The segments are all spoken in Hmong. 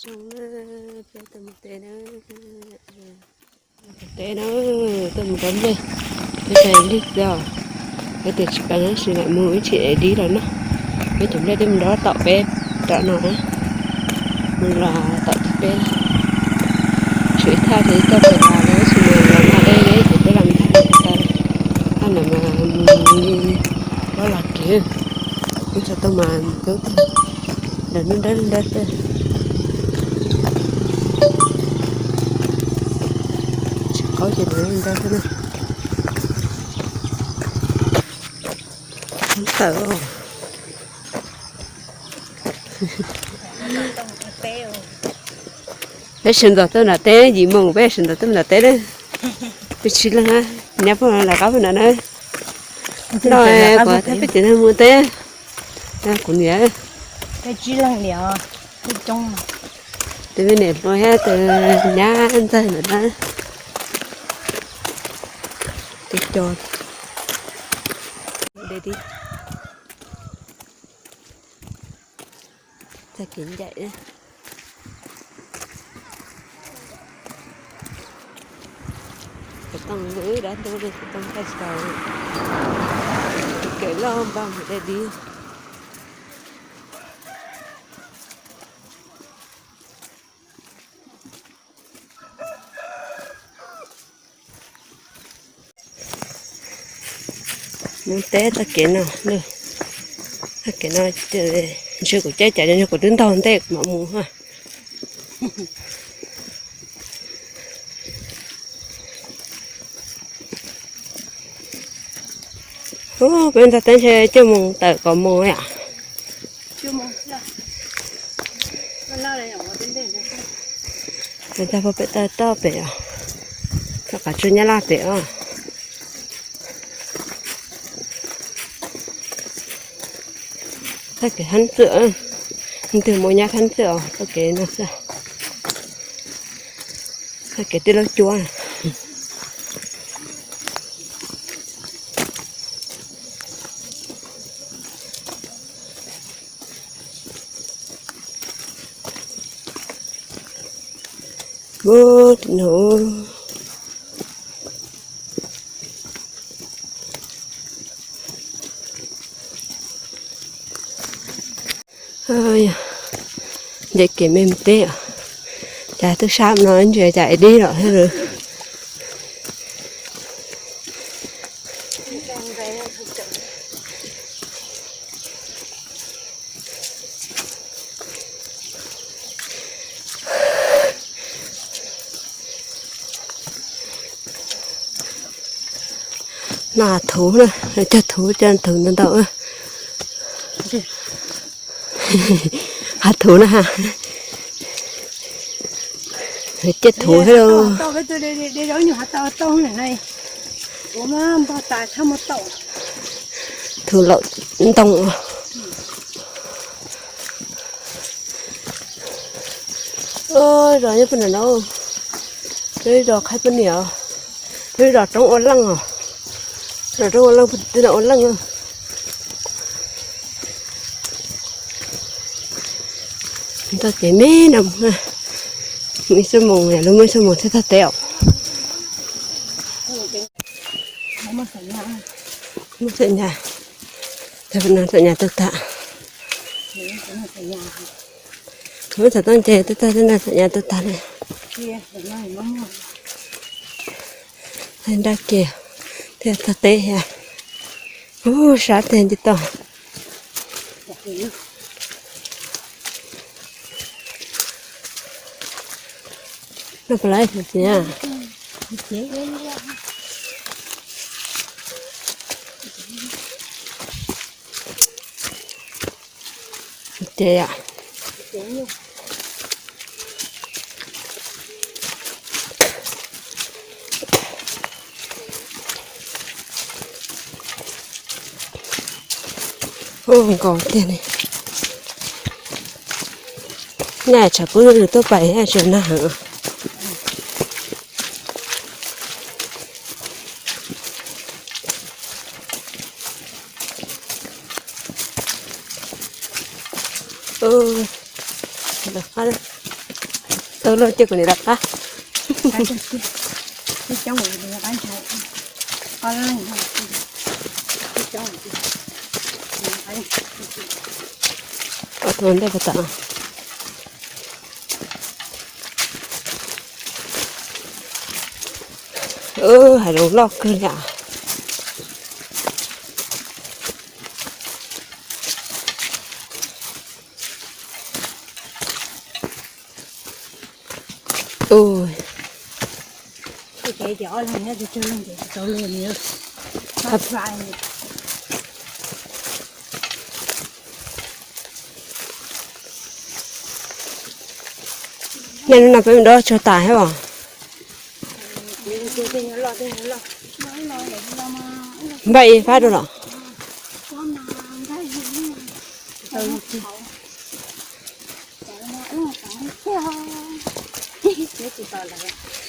Peb tuaj mus teb na, peb tuaj mus rau nplej, peb tsis lig txog, peb tias tsis paub tab sis lam mus ib chim es dib los noj. Peb cov nplej twb mus nrov tom peb, tom no na, mus los tom tog peb, tshuav ib thaj ces toj pem los lawm, tab sis mus los nag deb deb ces peb los mus thaj no tas, thaj no mas mus li ob los kev, ib txog tau mas tub tag, lawv nub dawb dawb tag, tsis qaub ces lawv nub dawb xwb na. Tawm, peb sawv ntxov tuaj nram teb, yim moos peb sawv ntxov tuaj nram teb na. Peb tsib leeg, nyab pog lawv qab peb no na. Loj, kuv peb tsev neeg mus teb, kuv niam, tus me niam hluas thiab tus nyab ntxawg ntawm na. Tus co, txog kev ncaim, xov tooj wb dab ntub li xov tooj tag tsis tau, kawm loj npog dai dib. Mus teb txoj kev no, txoj kev no, ntshe kuv caij cas ntshe kuv twb ntaug ntej kuv mam mus ha. Ub, peb ntxog teb ntshe cuaj moos tawm kaum moos yom. Ntxog pem toj pem os, txog qhov tsua nyab laj pem os. Txoj kev thab txwm, leej twg mus nyob thab txwm os, txoj kev no xwb. Txoj kev tij laug cuab. Ub, no. Nce kev me me teb os, cas twb sab no ntsia cas es dib lawm thiab. No hav thuv na, cog thuv cog thuv ntau ntau. Hav thuv na ha. Cog thuv thiab lauj. Thuv laum ntoo. Zos nyob puag nram no, peb zos qhaib poj niam, peb zos roob ua leej os, zos roob ua leej, peb zos ua leej. Txoj kev me no mus, mus ib xuab moos, yog lub muaj ib xuab moos thiaj txog teb os. Muab xam nyas, tag no xam nyas tug tag. Muab xam toj nce twb tag, tag no xam nyas tug tag li. Nrab kiag thiaj txog teb thiab. Ub, sab tiag nce toj. Noj puas lawv txiv nyab? Ces yom, ub, nkaus tiag li. Naj tshav kub lug tuaj pais tseem nag heev. Lawv qab, Tau loj ces kuv niam rov qab. Tus ntej puas tau? Hav zoov loj kawg li. Nyob no peb mus dob tshuaj tas thiab os. Npaj ib fab rau los.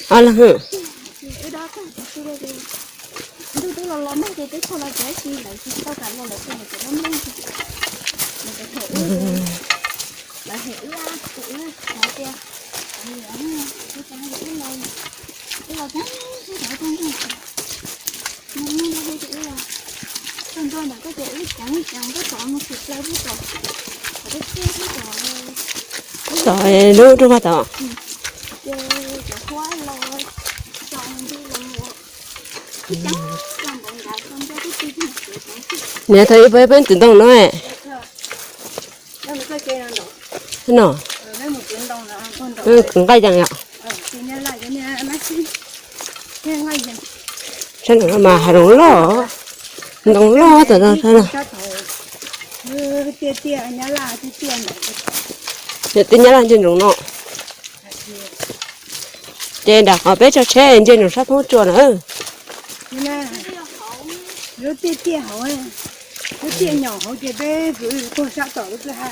Os, los hwm. Tom lub roob hov tom. Niam, thaum ib peb peb tus ntoo no. No, nqaij yees yom. Sab nraum no mas hav zoov loj, ntoo loj tas zog sab no. Niam, tej nyab laj ntsia nraum no. Ces nram qhov peb tso tsheb ntsia nraum sab phoob tsua na. Lub tiaj tiaj hauv, lub tiaj nyom hauv ces peb kwv tuaj sab tom lub kwj ha.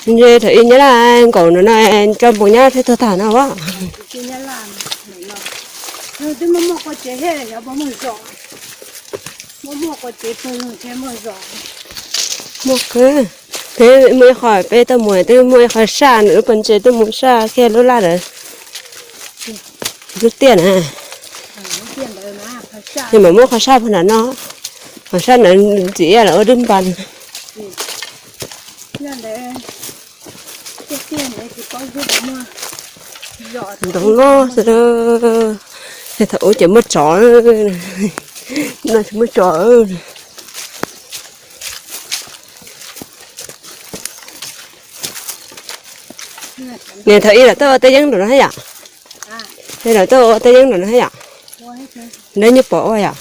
Ntshe thaum ub nyab laj nkaum no no tso npoos nyab thiaj tuag tag no as. Twb muaj muaj qhov tsev thiab, xyov puas muaj zos. Muaj muaj qhov tsev pawg lug thiab muaj zos. Muaj kawg. Peb muaj ib qho peb tuaj mus twb muaj ib qho saj, nws lub pob ntseg tuaj mus saj kiag lub laj ntawd. Lub tiaj na. Yog mam muab qhov saj puag nram no, qhov saj ntawd ntxiv los ua dub npas. Ntoo loj xwb. Thaum ub ces muaj tsov, no tsis muaj tsov. Niam, thaum ub lawv tuaj ua teb yeeb nraum no thiab yom? Lawv tuaj ua teb yeeb nraum no thiab yom? Neb nyob pom ua yom?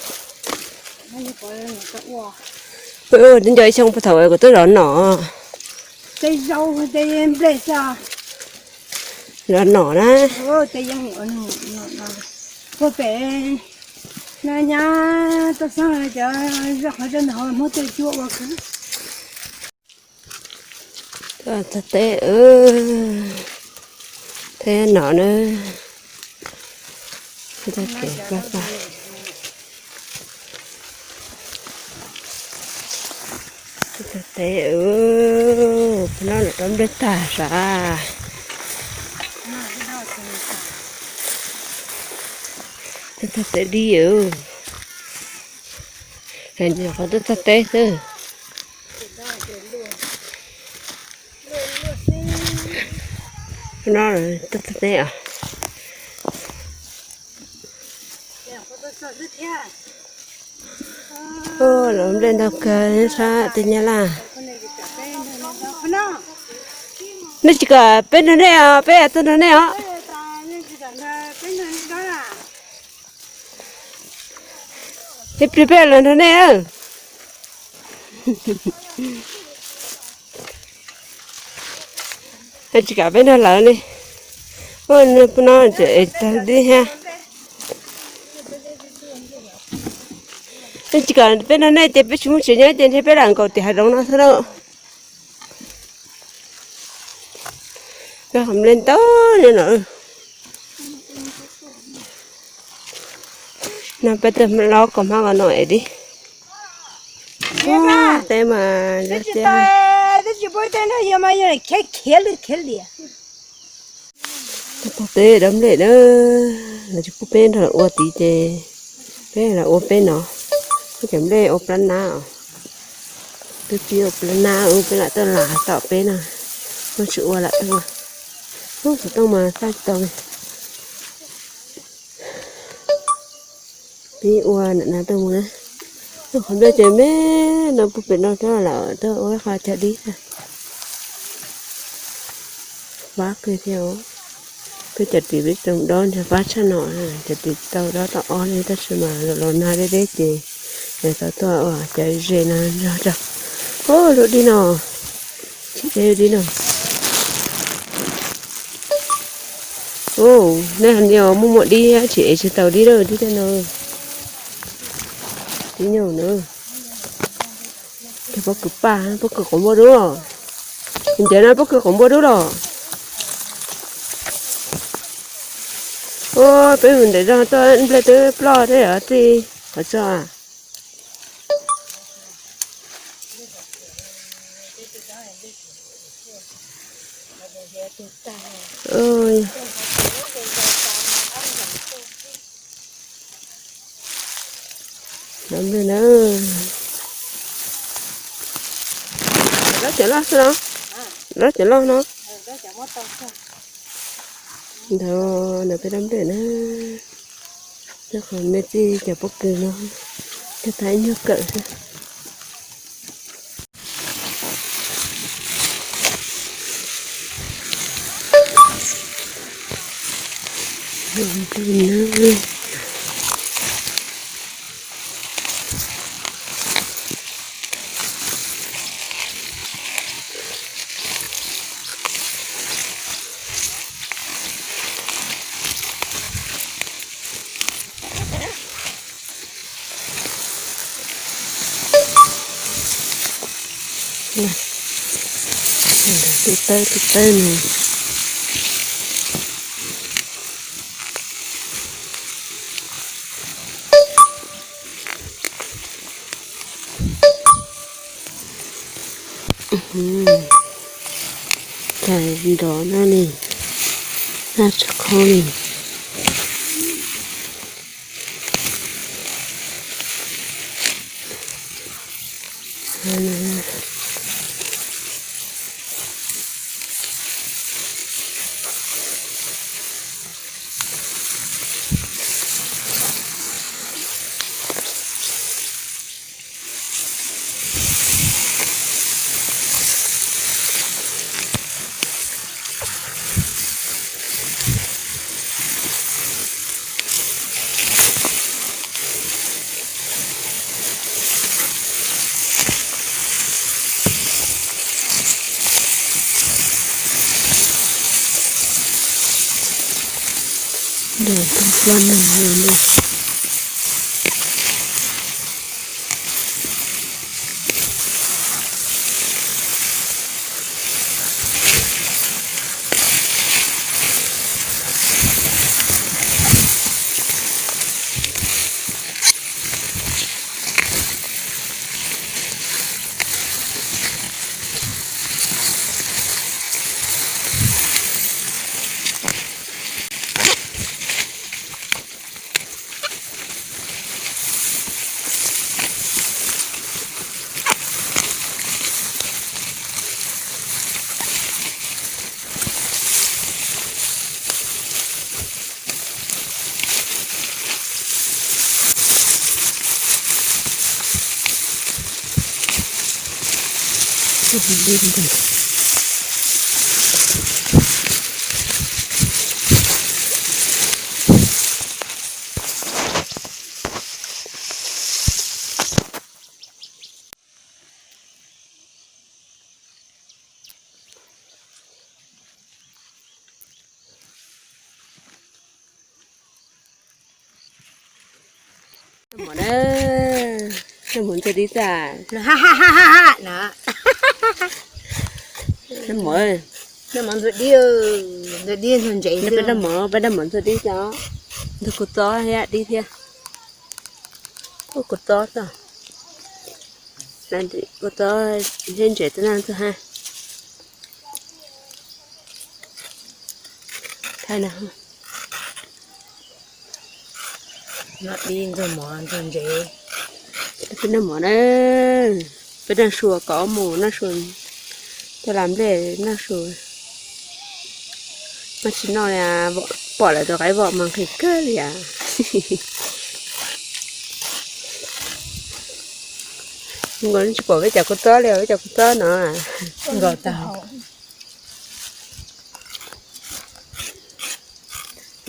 Peb ua nco ib xyoo puag thaum kuv twb zov nom. Zov nom na. Puag pem no nyab tuaj xeeb cov zaj qhov zaj ntawd ho Hmoob tuaj cuab ua kawg. Txog teb, teb nom na. Teb, no los rau nplej tag sav. Teb dib, qhov teb tag teb xwb. No teb tag teb os. Los nplej ntau kawg sab tej nyab laj. Nej tsis kam peb nrog nej os, peb tuaj nrog nej os. Ib pliag peb los nrog nej. Tsis kam peb nrog lawv li. Ua no tag dib thiab. Tsis kam peb nrog nej ces peb tsis muaj tsev nyob ces ntshe peb lam nkaum tim hav zoov no xwb lauj. Nplej ntau li no. No peb tuaj los kom hmab kom no es dib. Teb mas, teb tsis pub teb no yog mas yog khiav khiav li khiav li. Tau peb dab nplej na, lawv tsis pub peb nrog lawv ua tid ces peb los ua peb no. Peb cov nplej ua plab nab os. Peb pib ua plab nab, peb lam tuaj las tom peb no. Noj tsis ua lam tuaj. Ub, xov tooj mas txaj tsis tau li. Peb ua ntawm no tuaj mus na. Qhov nplej ces me no puag pem no tuaj lawm, tuaj ua ib qho cog dib. Fab kawg thiab. Peb cov ris peb tseem dob ntshai fab tshaj no, cov ris tau dob tau ob li tab sis mas los los nag deb deb ces tau tuaj ua cov ze no nrog rau. Ub, lub dib no, tsis deb dib no. Ub, nej hais tias muaj muaj dib tsis ev tsis tau dib lawm, dib tej no. Dib nyob na. Cov pob kws paj, pob kws quav npua dub los. Ntiav no pob kws quav npua dub los. Ua peb mus ntev zog tuaj nplej twb ploj thiab yog tij qhov tso. Lawv cov loj xwb no, lawv cov loj no. Ntawd, ntawd peb dab nplej na, nyob qhov me txij cov pob kws no, cog tag ib nyuag kawm xwb. Tib tawb tib tawb no. Tais nrov no ne, nag tsis qho ne. Noj mov na, noj mov ntxuag dib tag. Noj mov, noj mov ntxuag dib, ntxuag dib ntxuag ntsev. Peb noj mov, peb noj mov ntxuag dib tso. Ntxuag kua txob thiab dib thiab. Ua kua txob tso. Kua txob thiab ntsev tej no tso ha. Hais na, no dib ntxuag mov ntxuag ntsev. Peb noj mov na, peb noj sua kom mus noj sua, coj las nplej noj sua. Maj tsis noj li, pom lawv tus qaib vom mas nqhis kawg li as. Nkaus tsis pom peb cov kua txob li, peb cov kua txob no nkaus tag.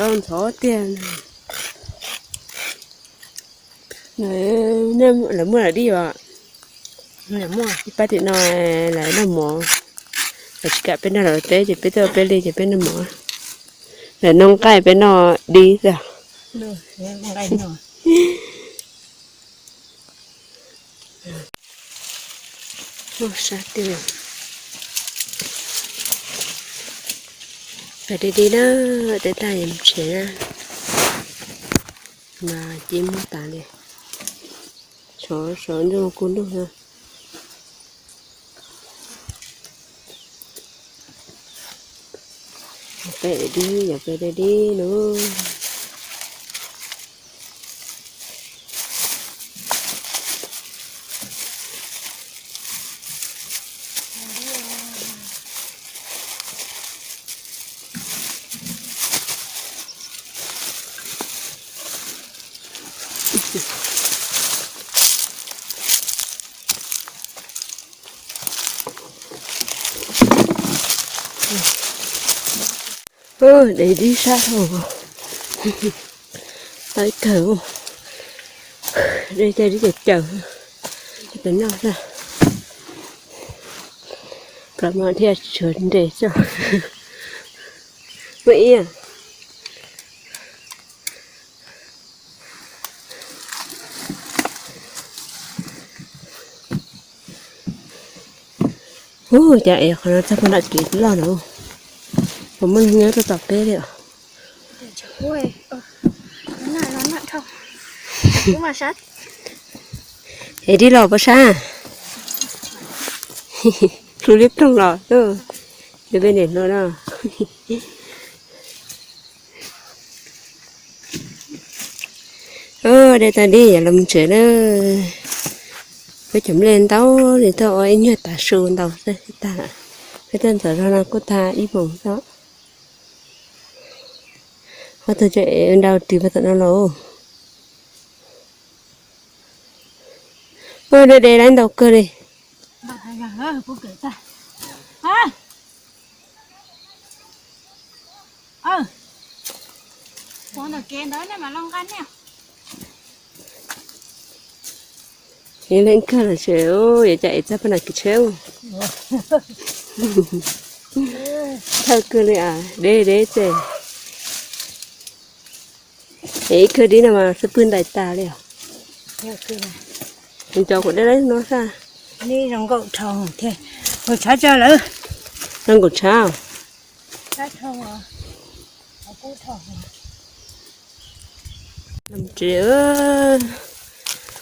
Ntxhov tiag. Lawv muaj lawv dib os. Ib pab tim no lawv noj mov, lawv tsis kam peb noj lawv teb ces peb tuaj peb li ces peb noj mov. Lawv noj nqaij peb noj dib xwb. Sab tiag. Pais dib dib na, deb tag yuav mus tsev na. Mas ci muag tas li. Sov sov ntsej muag kub lug na. Pais dib, yog pais dib dib lawm. Deb dib sab dhau, tau ib kawm. Deb cov dib caws caws, cov pem noj xwb. Plaws mas thiaj tshuav nres xwb. Muaj ib Ub, cas es qhov no txog pem nram kev loj no, puas muaj neeg nyob tuaj tos peb li os? Es dib los puas sab? Hluas liab ploog los, peb niam hluas no. Deb tag dib, yog los mus tsev na. Peb cov nplej ntau, nws tuaj ua ib nyuag tav su ntau xwb tag. Peb tuaj ntxov zog no kuj tag ib moos xwb. Ob tug tseem nrau ris puag tom no los. Ua de de lawm ntau kawg li. Leej kawg los tsev, yuav coj es txog peb nram kev tsheb. Thawj kawg li as, deb deb txej. Es ib khawb dib no mas xub pwg ntais tas li os. Nco kuv deb deb no xwb. Zoo nkaus tshav lawm. Zoo nkaus tshav. Los tsev,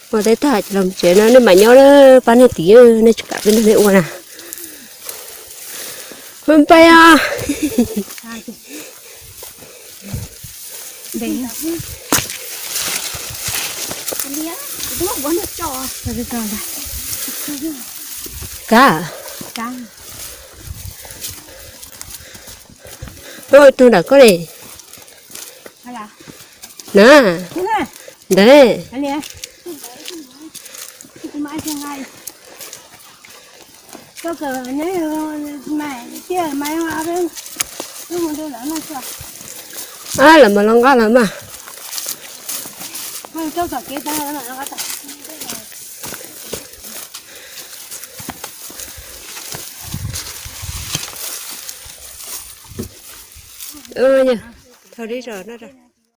ua teb tag los tsev no, nej mam nyob pab nej tid, nej tsis kam peb nrog nej ua na. Peb pais os. Kab, tus nram koj li na, ntawd. Ab, lawv mas los nqa lawm mas. Thau dib zog no.